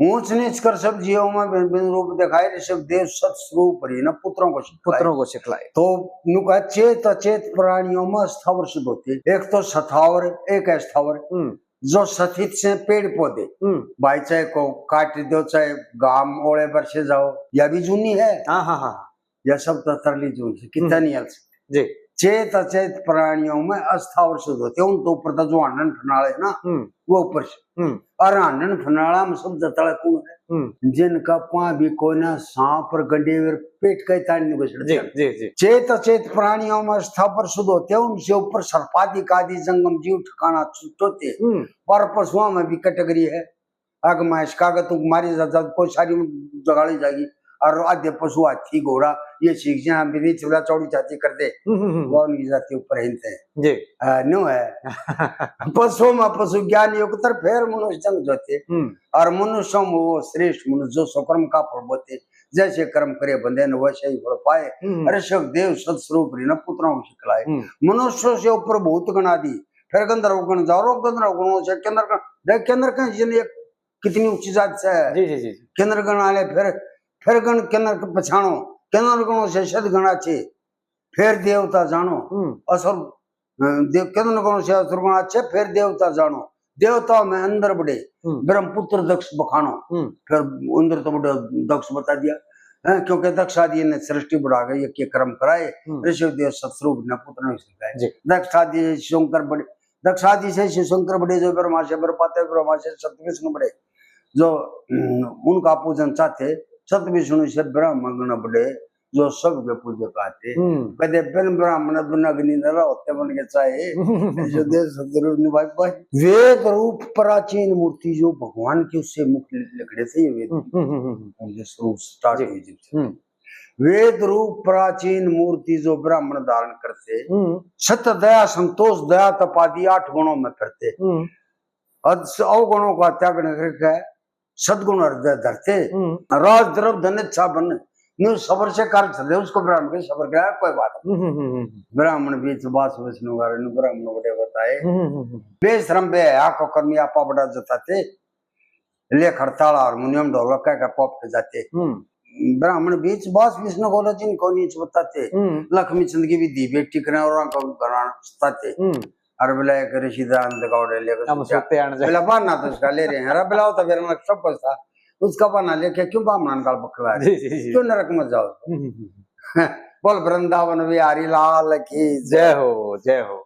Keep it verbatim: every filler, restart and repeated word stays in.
ऊंच नीच कर सब जीवों में भिन्न भिन्न रूप दिखाए, ऋषभ देव सत स्वरूप हरि ने पुत्रों को सिखलाए। पुत्रों को सिखलाए। तो नु कहा, चेत अचेत प्राणियों में स्थावर शुद्ध होते। एक तो सथावर, एक अस्थावर। हम्म। जो सथित से पेड़ पौधे, हम्म। भाई चाहे को काट दो, चाहे घाम ओले बरसे जाओ, या भी जूनी है। हाँ, हाँ, हाँ। या सब तो तरली जून से, कितना हम्म। नहीं हल सकते। जी। चेत अचेत प्राणियों में अस्थावर शुद्ध होते, उन तो ऊपर तो जो हांडन फनाले ना, हम्म। वो ऊपर से। हम्म। और हांडन फनाला में सब जतला कौन है? हम्म। जिनका पां भी कोई ना, सांप और गंडेर पेट का ही तान नहीं बसड़ जी, जाता। जी, जी। चेत अचेत प्राणियों में स्थावर शुद्ध होते हैं, उनसे ऊपर सर्पादिक आदि जंगम जीव ठिकाना छुट्ट होते हैं। हम्म। और पशुओं में भी कैटेगरी है। अग माइस का, अगर तू मारी जा, जा, कोई सारी जगाली जाएगी। और आधे पशु हाथी, घोड़ा, ये सीख जाए, हम भी चूल्हा चौड़ी जाति कर दे। हम्म, हम्म, हम्म। वो उनकी जाति ऊपर हिलते हैं। जी। आ, न्यू है। पशुओं में पशु ज्ञान युक्त, फिर मनुष्य जंग जोते। हम्म। और मनुष्यों में वो श्रेष्ठ मनुष्य, जो स्वकर्म का फल बोते, जैसे कर्म करे बंदे ने वैसे ही फल पाए। हम्म। ऋषभ देव सत स्वरूप हरि ने पुत्रों को सिखलाए। हम्म। मनुष्यों से ऊपर भूत गणादि, फिर गंधर्व गण जाओ, गंधर्व गणों से किन्नर गण, देख किन्नर गण जिन एक कितनी ऊंची जात से है। जी, जी, जी, जी। किन्नर गण आले फिर, फिर गण किन्नर के पछाणो, किन्नर गणों से सद गण अच्छे, फिर देवता जाणो। हम्म। असुर, अ, देव, किन्नर गणों से असुर गण अच्छे, फिर देवता जाणो। देवताओं में अंदर बड़े, हम्म। ब्रह्मपुत्र दक्ष बखाणो। हम्म। फिर इंद्र तो बड़े दक्ष बता दिया, हैं, क्योंकि दक्ष आदि ने सृष्टि बढ़ा गई, ये के कर्म कराए, हम्म। ऋषि देव सत स्वरूप ने पुत्र ने सिखाए। जी। दक्ष आदि शंकर बड़े, दक्ष आदि से शिव शंकर बड़े, जो ब्रह्मा से बर पाते, ब्रह्मा से सत विष्णु बड़े, जो, हम्म, उनका पूजन चाहते, सत विष्णु से ब्राह्मण गण बड़े, जो सबके पूजक आते। हम्म। कदे बिन ब्राह्मण बिन अग्नि न रहोते मन के चाहे। जो देव सतरूप निभाए पाए। वेद रूप प्राचीन मूर्ति जो भगवान की उससे मुख लिकड़े थे ये वेद। हम्म, हम्म, हम्म, हम्म। जो स्वरूप start जी। हुई जब से। हम्म। वेद रूप प्राचीन मूर्ति जो ब्राह्मण धारण करते। हम्म। सत दया संतोष दया तप आदि आठ गुणों में फिरते। हम्म। अद-, अवगुणों का त्याग न करके सद्गुण हृदय धरते। हम्म। राज द्रव्य धन इच्छा बन, न्यू सबर से कार्य चले, उसको ब्राह्मण के सबर कराया, कोई बात नहीं। हम्म, हम्म, हम्म, हम्म। ब्राह्मण बीच बास विष्णु गारे, न्यू ब्राह्मण बड़े बताए। हम्म, हम्म, हम्म। बेशरम बेहया को कर्मी आपा बड़ा जताते, लेख हड़ताल हारमोनियम ढोलक कह के पॉप पे जाते। हम्म। ब्राह्मण बीच बास विष्णु को जिनको नीच बताते। हम्म। लक्ष्मी चंद की भी धी बेटी करें और उनका घराना सताते। हम्म। अरे बोला एक ऋषि दान दगावड़े लेकर हम सोचा। सोते आने जाए। बोला बहाना तो उसका ले रहे हैं। अरे बोला वो तो मेरे में सब कुछ था। उसका बहाना लेके क्यों ब्राह्मण गाल बकला रहे? जी, जी, जी। क्यों नरक में जाओ? हम्म, हम्म, हम्म। बोल वृंदावन बिहारी लाल की जय। जय हो, जय हो।